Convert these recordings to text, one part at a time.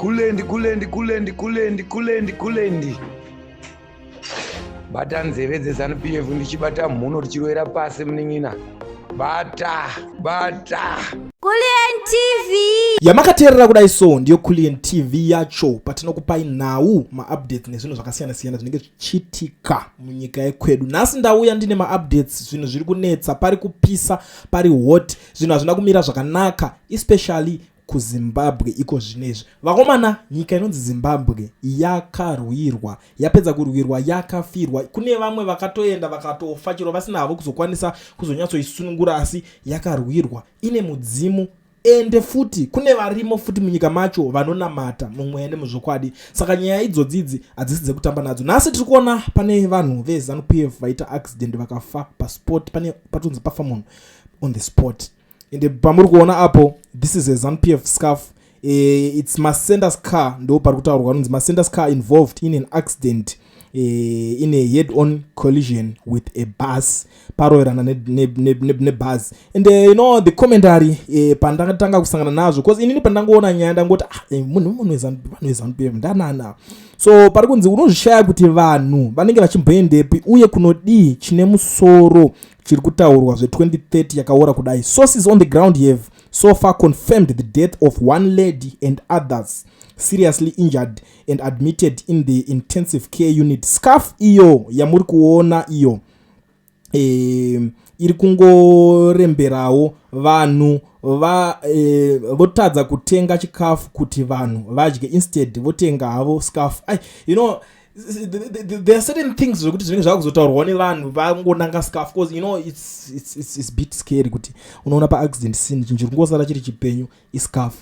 Kulendi, kulendi, kulendi, kulendi, kulendi, kulendi. Bata nzeve dzeZanu PF ndichibata mhuno tichirovera pasi munin'ina. Bata, bata. Kulliant TV. Yamakateerera kudai so ndiyo Kulliant TV yacho, patinokupai nhau, maupdates nezvinhu zvakasiyana-siyana zvinenge zvichiitika munyika yekwedu. Nhasi ndauya ndine maupdates, zvinhu zviri kunetsa, pari kupisa, pari hot, zvinhu hazvina kumira zvakanaka, especially kuZimbabwe iko zvinezvi. Vakomana, nyika inonzi Zimbabwe yakarwirwa, yapedza kurwirwa yakafirwa. Kune vamwe vakatoenda vakatofa chero vasina havo kuzokwanisa kuzonyatsoisunungura, asi yakarwirwa, ine mudzimu, ende futi kune varimo futi munyika macho vanonamata mumweya nemuzvokwadi. Saka nyaya idzodzi idzi hadzisi dzekutamba nadzo. Nhasi tiri kuona pane vanhu veZanu PF vaita accident vakafa paspot. Pane patonzi pafa munhu on the spot. Ende pamuri kuona apo, this is a ZANU PF scarf. It's Masenda's car, ndo pari kutaurwa, anonzi Masenda's car involved in an accident, in a head on collision with a bus, paroverana nebus. And you know the commentary, pandatanga kusangana nazvo, because inini pandangoona nyaya ndangoti, "Ah, munhu vanhu veZANU PF ndanana." So pari kunzi unozvishaya kuti vanhu vanenge vachimboendepi uye kunodii chine musoro chiri kutaurwa zve2030 yakaora kudai. Sources on the ground have so far confirmed the death of one lady and others seriously injured and admitted in the intensive care unit. Scarf iyo yamuri kuona iyo iri kungoremberawo. Vanhu votadza kutenga chikafu kuti vanhu vadye, instead votenga havo scarf. Ai, there are certain things zvekuti zvinenge zvakuzotaurwawo nevanhu vangonanga scarf, because it's bit scary kuti unoona paaccident scene chinhu chiri kungosara chiri chipenyu iscarf.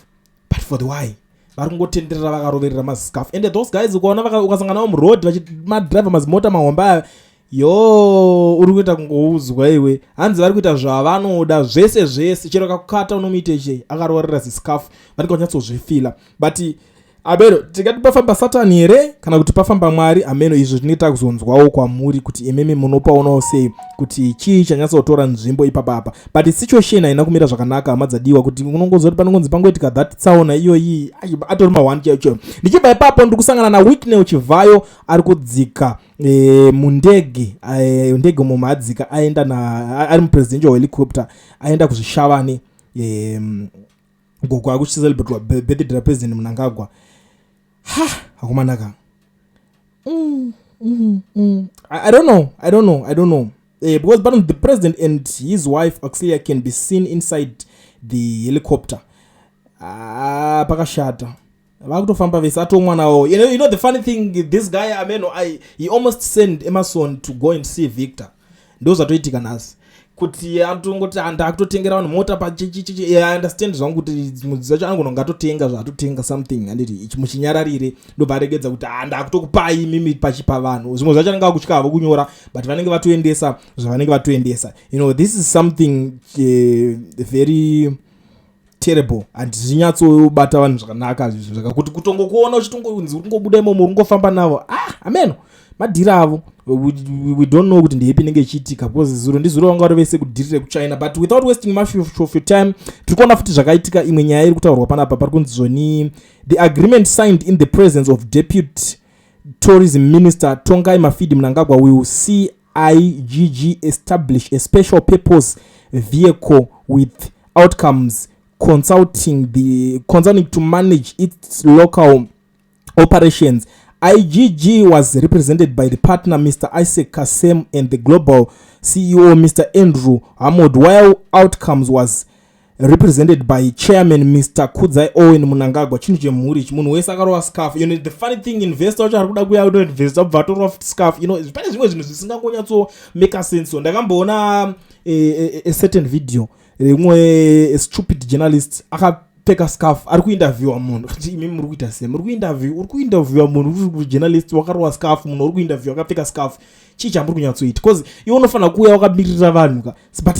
But for the why vari kungotenderera vakaroverera maziscarf? And those guys, ukaona ukasangana navo muroad vachimadhiraivha mazimota mahombe aya, yo, uri kuita kungouzwa iwe, hanzi vari kuita zvavanoda zvese zvese, chero kakukata unomuite chei, akaroverera ziscarf, vanenge vanyatsozvifila. But ameno tingati pafamba Satani here kana kuti pafamba Mwari? Ameno, izvo zvinenge kuzonzwawo kwamuri kuti imimi munopaonawo sei kuti chii chanyatsotora nzvimbo ipapapa. But situation haina kumira zvakanaka, hama dzadiwa, kuti unongoziva kuti panongonzi pangoitika that tsaona iyoyi, ai, atori ma1 chaiyo chaiyo. Ndichibva ipapo ndiri kusangana naWicknell Chivayo ari kudzika mundege, ndege umo maadzika aenda na ari mupresidential helicopter, aenda kuZvishavane, gogo akuchicelebrate birthday raPresident Mnangagwa. Ha, hakumanaka. I don't know, I don't know, I don't know, because but the president and his wife Auxilia can be seen inside the helicopter. Ah, pakashata, vakutofamba vese, atomwana wavo. You know the funny thing, this guy, ameno, he almost sent Emerson to go and see Victor. Ndo zvatoitika nhasi kuti atongoti ndakutotengera vanhu mota pachichichi. I understand zvangu kuti dzimwe dzacho anogona kunge atotenga zvaatotenga something, handiti, ichi muchinyararire, ndobva aregedza kuti, "Ah, ndakutokupai mimi pachipa vanhu." Zvimwe zvacho anenge akutya havo kunyora, but vanenge vatoendesa zvavanenge vatoendesa. This is something very terrible, handizvinyatsobata vanhu zvakanaka zvakakuti kutongokuona uchitongonzi uri kungobuda imomo, uri kungofamba navo. Ah, ameno madhiri avo. We don't know kuti ndeipi inenge ichiitika, because zuro ndizuro vanga vari vese kudhiri rekuChina. But without wasting much of your time, tiri kuona futi zvakaitika. Imwe nyaya iri kutaurwa panapa, pari kunzi zvoni the agreement signed in the presence of Deputy Tourism Minister Tongai Mafidi Mnangagwa will see IGG establish a special purpose vehicle with Outcomes Consulting, the consulting to manage its local operations. IGG was represented by the partner Mr. Isaac Kasem and the global CEO Mr. Andrew Hammond, while Outcomes was represented by chairman Mr. Kudzai Owen Mnangagwa. Chinhu chemhuri ichi, munhu wese akarova scarf. The funny thing, investor wacho ari kuda kuya unoinvesta ubva atorova futi scarf. Pane zvimwe zvinhu zvisingangonyatso make sense. So ndakamboona a certain video rimwe stupid journalist akapfeka scarf ari kuinterviewa munhu, kuti imi muri kuita sei, muri kuinterview, uri kuinterviewa munhu uri journalist wakarova scarf, munhu uri kuinterview akapfeka scarf, chii chamuri kunyatsoita? Because iwe unofanira kuuya wakamirira vanhu ka. But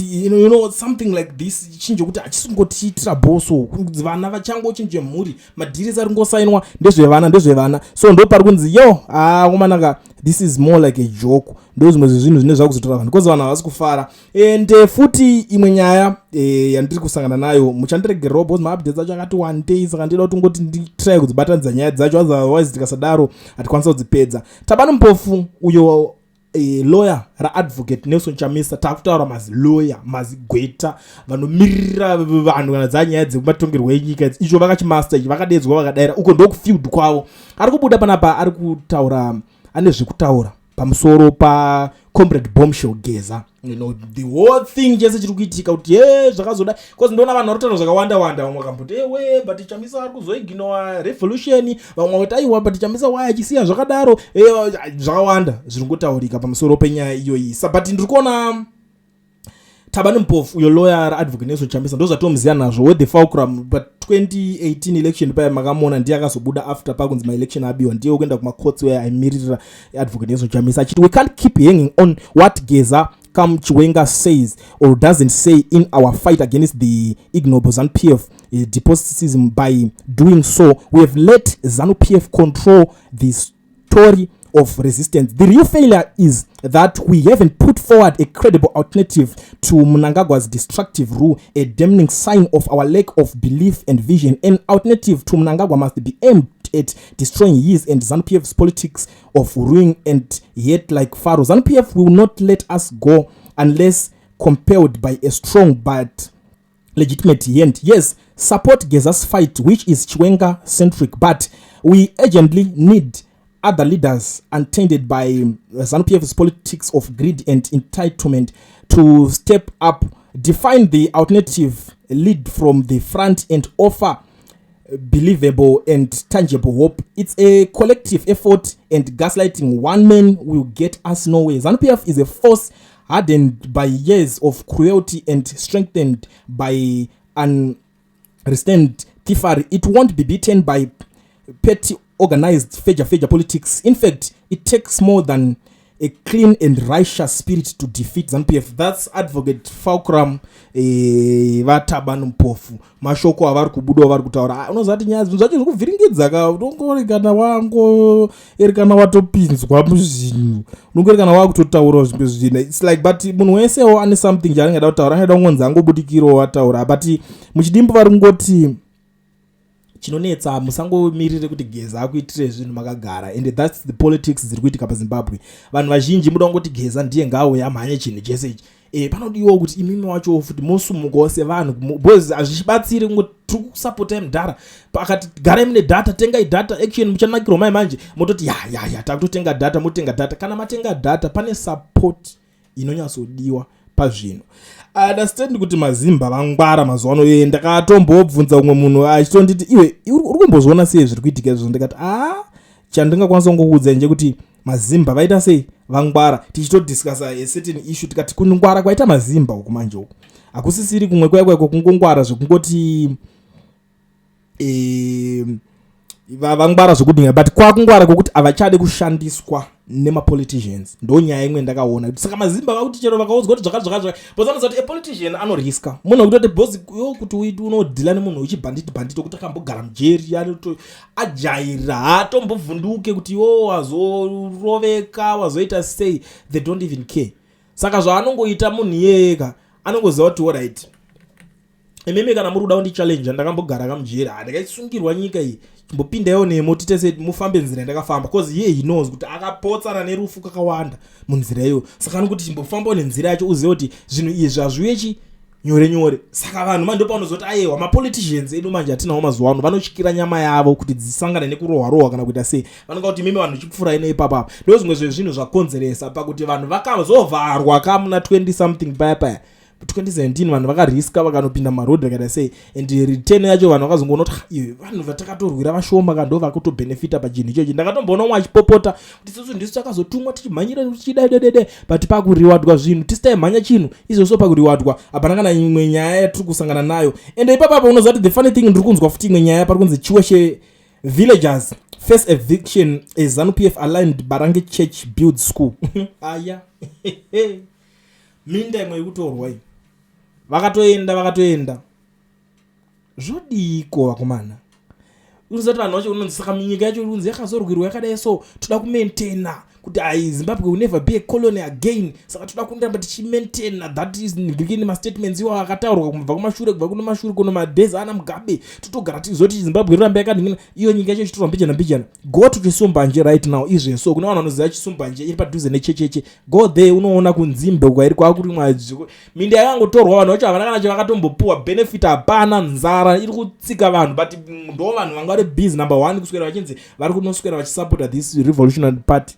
something like this, chinhu chekuti hachisongotiitira boso, vana vachangochinje mhuri, madhirisi ari kungosainwa ndezvevana, ndezvevana. So ndo pari kunzi yo, akomanaka. This is more like a joke. Ndo zvimwe zvezvinhu zvine zvakuzotora vanhu, because vanhu havasi kufara. And futi imwe nyaya yandiri kusangana nayo, muchandiregererawo because maupdates acho akati one day, saka ndida kuti ngoti nditry kudzibatanidza nyaya dzacho, otherwise tikasadaro hatikwanisa kudzipedza. Thabani Mpofu uyo lawyer raAdvocate Nelson Chamisa, taakutaura mazilawyer, mazigweta vanomiririra vanhu kana dzanyaya dzematongerwo enyika, icho vakachimaster ichi, vakadedzwa vakadaira uko ndokufield kwavo. Ari kubuda panapa, ari kutaura, ane zvekutaura pamusoro paComrade Bombshell Geza, the whole thing chese chiri kuitika kuti ye zvakazoda, because ndoona vanhu vari kutaura zvakawanda wanda. Vamwe vakamboti, "Ewe, but Chamisa ari kuzoignore revolution." Vamwe vakati, "Aiwa, but Chamisa wai achisiya zvakadaro?" Zvakawanda zviri ngotaurika pamusoro penyaya iyoyi. But ndiri kuona Thabani Mpofu uyo lawyer raAdvocate Nelson Chamisa, ndo zvatomuziva nazvo with the fulcrum. But 2018 election paya makamuona, ndiye akazobuda after pakunzi maelection abiwa, ndiye kuenda kumacourts where aimiririra Advocate Nelson Chamisa, achiti, "We can't keep hanging on what Geza cum Chiwenga says or doesn't say in our fight against the ignoble ZANU-PF despotism. By doing so, we have let ZANU-PF control the story of resistance. The real failure is that we haven't put forward a credible alternative to Mnangagwa's destructive rule, a damning sign of our lack of belief and vision. An alternative to Mnangagwa must be aimed at destroying his and ZANU-PF's politics of ruin and yet, like Pharaoh, ZANU-PF will not let us go unless compelled by a strong but legitimate hand. Yes, support Geza's fight, which is Chiwenga centric, but we urgently need other leaders untainted by ZANU-PF's politics of greed and entitlement to step up, define the alternative, lead from the front and offer believable and tangible hope. It's a collective effort and gaslighting one man will get us nowhere. ZANU-PF is a force hardened by years of cruelty and strengthened by unrestrained thievery. It won't be beaten by petty organized feja feja politics. In fact, it takes more than a clean and righteous spirit to defeat ZANU-PF." That's Advocate Fulcrum, vaThabani Mpofu, mashoko avari kubudawo vari kutaura. Ah, unoziva kuti nyaya, zvinhu zvacho zvikuvhiringidza ka. Unongorekana wangoerekana watopinzwa muzvinhu, unongoerekana wakutotaurawo zvimwe zvinhu. It's like, but munhu wesewo ane something chaanenge ada kutaura, angada kungonzi angobudikirawo ataura. But muchidimbu vari kungoti chinonetsa, musangomirire kuti Geza akuitire zvinhu makagara, and that's the politics dziri kuitika paZimbabwe. Vanhu vazhinji muda kungoti Geza ndiye ngaauye amhanye chinhu chese ichi. Panodiwawo kuti imimi wacho futi mosumukawo sevanhu, because hazvichibatsiri kungoti tiri kusapotai mudhara, akati garai mune data, tengai data, action, muchanakirwa mai manje, mototi ya ya ya, takutotenga data, motenga data. Kana matenga data, pane support inonyatsodiwa pazvinhu. Understand kuti mazimba vangwara mazuva ano. Ndakatombobvunza umwe munhu achitonditi, "Iwe uri kumbozviona sei zviri kuitika izvozvo?" Ndikati, "A, chandingakwanisa kungokuudzai ndechekuti mazimba vaita sei, vangwara." Tichitodiscussa a certain issue, tikati kungwara kwaita mazimba uku manje uku hakusisiri kumwe kwaya kwaiko kungongwara zvekungoti vangwara zvekudinga, but kwakungwara kwokuti havachade kushandiswa nemapoliticians. Ndo nyaya imwe ndakaona kuti saka mazimba vakuti chero vakaudzwa kuti zvakati zvakati zvakati, because anoziva kuti apolitician anoriska munhu wekutoti boss yo kuti unodeala nemunhu wechibhanditi bhanditi wekuti akambogara mujeri, ajaira, haatombovhunduke kuti yo wazoroveka, wazoita sei. They don't even care. Saka zvaanongoita munhu iyeyeka, anongoziva kuti alright, imimi kana muri kuda kundichallenge, ndakambogara kamujeri, ndakaisungirwa nyika iyi, chimbopindaiwo nemo titese mufambe nzira yandakafamba, because iye he knows kuti akapotsana nerufu kakawanda munzira iyoyo. Saka anokuti chimbofambawo nenzira yacho, uzive kuti zvinhu izvi hazviuye chi nyore nyore. Saka vanhu manje ndopaunozoti aiwa, mapoliticians edu manje atinawo mazuva ano vanotyira nyama yavo kuti dzisangane nekurohwa rohwa kana kuita sei. Vanonga kuti mimi vanhu chipfurai neipapapa. Ndo zvimwe zvezvinhu zvakonzeresa pakuti vanhu vakazovharwa kamuna 20 something paya paya 2017, vanhu vakariska vakanopinda marodhi vakaita sei, and return yacho vanhu vakazongoona kuti, "Ah, iwe vanhu vatakatorwira vashoma ka ndo vakutobhenefita pachinhu ichochi." Ndakatomboona umwe achipopota kuti isusu ndisu takazotumwa tichimhanyira tichidai, but pakuriwadwa zvinhu tisitaimhanya chinhu izvozvo, pakuriwadwa hapana kana imwe nyaya yatiri kusangana nayo. Ende ipapapa unoziva kuti the funny thing, ndiri kunzwa futi imwe nyaya pari kunzi Chiweshe villagers face eviction as ZANU-PF aligned Barange Church build school. Aya minda imwe yekutorwa iyi, vakatoenda vakatoenda, zvodiko vakomana? Unozati vanhu vacho unonzi saka nyika yacho unzi yakazorwirwa yakadai, so toda kumaintaina Kuti ai, Zimbabwe will never be a colony again. Saka toda kuramba tichimaintaina that is ngirikini mastatements iwo akataurwa kubva kumashure, kubva kuno mashure kuno madays ana Mugabe. Totogara tizoti Zimbabwe inoramba yakaningina, iyo nyika yacho ichitorwa mbijana mbijana. Go to Chisumbanje right now izveso. Kune vanhu vanoziva Chisumbanje iri padhuze neChecheche, go there, unoona kunzimbe kwairi kwakurimwa. Minda yakangotorwa, vanhu vacho havana kana chavakatombopuwa, benefit hapana, nzara iri kutsika vanhu, but ndo vanhu vanga vari busy number one kuswera vachinzi vari kunoswera vachisupporta this revolutionary party.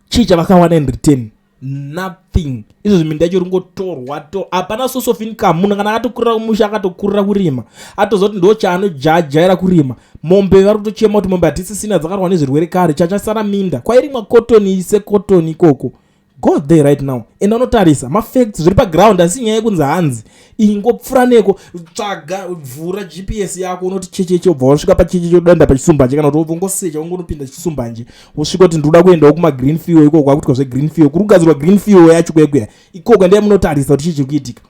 Chii chavakawana in return? Nothing. Izvozvi minda yacho ringotorwa to, hapana source of income. Munhu kana akatokurira kumusha, akatokurira kurima, atoziva kuti ndo chaanojajaira kurima. Mombe vari kutochema kuti mombe hatisisina, dzakarwa nezvirwere kare. Chachasara minda kwairimwa kotoni sekotoni ikoko. Go there right now, enda unotarisa mafacts zviri paground. Asi nyaya yekunzi hanzi ingopfuura neko, tsvaga, vhura GPS yako, unoti Checheche, ubva wasvika paChecheche, udaenda paChisumbanje, kana kuti ungosecha, ungonopinda Chisumbanje, wosvika kuti ndinoda kuendawo kumagreen fuel ikoko, kwakuitwa zvegreen fuel, kuri kugadzirwa green fuel yacho kwekuya ikoko. Ndiye munotarisa kuti chii chiri kuitika.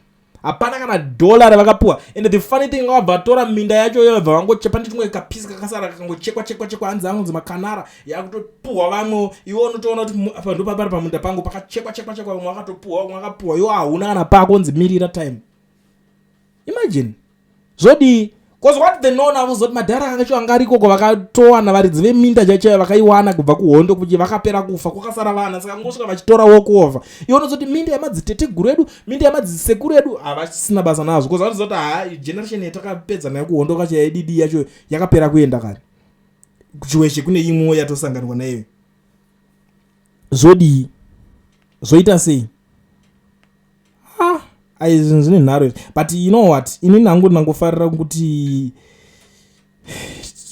Hapana kana dhola ravakapuwa. And the funny thing, vabva vatora minda yacho, yobva vangochepa ndichimwe kapisi kakasara, kakangochekwa chekwa chekwa, hanzi anonzi makanara, yakutopuhwa vamwe. Iwe unotoona kuti apa ndo papari pamunda pangu pakachekwa chekwa chekwa, vamwe vakatopuhwa, vamwe vakapuhwa, iwe hauna kana pako, nzi mirira time. Imagine, zvodii? 'Cause what they know navo zoti madhara akacho anga ari ikoko vakatowana varidzi veminda chaichaiyo vakaiwana kubva kuhondo, kuti vakapera kufa, kwakasara vana. Saka ngosvika vachitora walkover. Iwe unozoti minda yamadziteteguru edu, minda yamadzisekuru edu, havasina basa nazvo, 'cause vanoziva kuti ha, generation yatakapedza nayo kuhondo kacho yaididi yacho yakapera kuenda kare. Chiweshe kune imwewo yatosanganwa naiyo. Zvodii? Zvoita sei? Ah, ai, zvinhu zvine nharo izvi. But you know what, inini hangu ndinangofarira kuti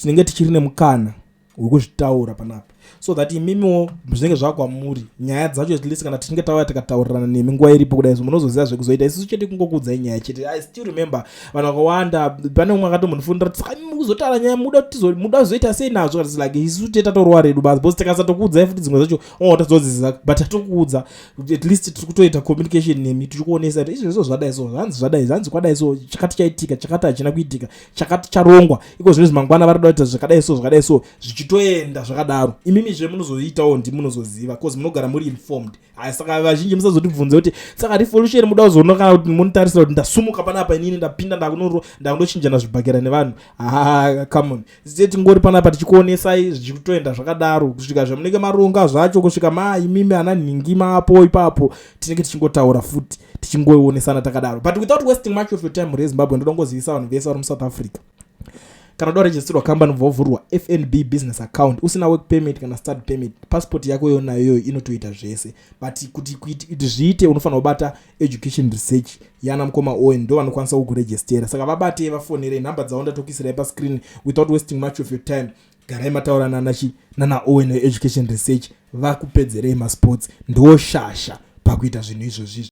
tinenge tichiri nemukana wekuzvitaura panapa, so that imimiwo zvinenge zvakwamuri nyaya dzacho. At least kana tichinge tauya tikataurirana nemi nguva iripo kudai so, munozoziva zvekuzoita. Isusu chete kungokuudzai nyaya chete. I still remember vanhu vakawanda, pane umwe akatombondifundira kuti saka imi mukuzotaura nyaya, muda muda kuzoita sei nazvo? It's like isusu tete tatorova redu basi, because tikasatokuudzai futi dzimwe dzacho oh tazodziziva, but tatokuudza. At least tiri kutoita communication nemi, tichikuonesa kuti izvozvo zvadai so, zvanzi zvadai, zvanzi kwadai so, chakati chaitika, chakati hachina kuitika, chakati charongwa iko zvino, mangwana vari kuda kuita zvakadai so, zvakadai so, zvichitoenda zvakadaro. Imimizve munozoitawo, ndi munozoziva, 'cause munogara muri informed. Hai, saka vazhinji musazotibvunze kuti saka revolution muda kuzoona, kana kuti munotarisira kuti ndasumuka panapa, inini ndapinda, ndakunochinjana zvibhakera nevanhu. Ha, come on, site tingori panapa tichikuonesai zvichitoenda zvakadaro kusvika zvamunenge maronga zvacho, kusvika maimimi ana nhingi mapo ipapo, tinenge tichingotaura futi, tichingoonesana takadaro. But without wasting much of your time, mhuri yeZimbabwe, ndoda kungozivisa vanhu vese vari muSouth Africa, kana uda kuregisterwa company, ubva FNB business account, usina work permit kana study permit, passport yako yonayo iyoyo inotoita zvese. But kuti zviite, unofanira kubata Education Research yana mukoma Owen, ndo vanokwanisa kukurejistera. Saka vabatei, vafonerei, nhamba dzavo ndatokuisirai pascreen. Without wasting much of your time, garai mataura nanachi nana Owen weEducation Research, vakupedzerei masports. Ndo shasha pakuita zvinhu izvozvizvi.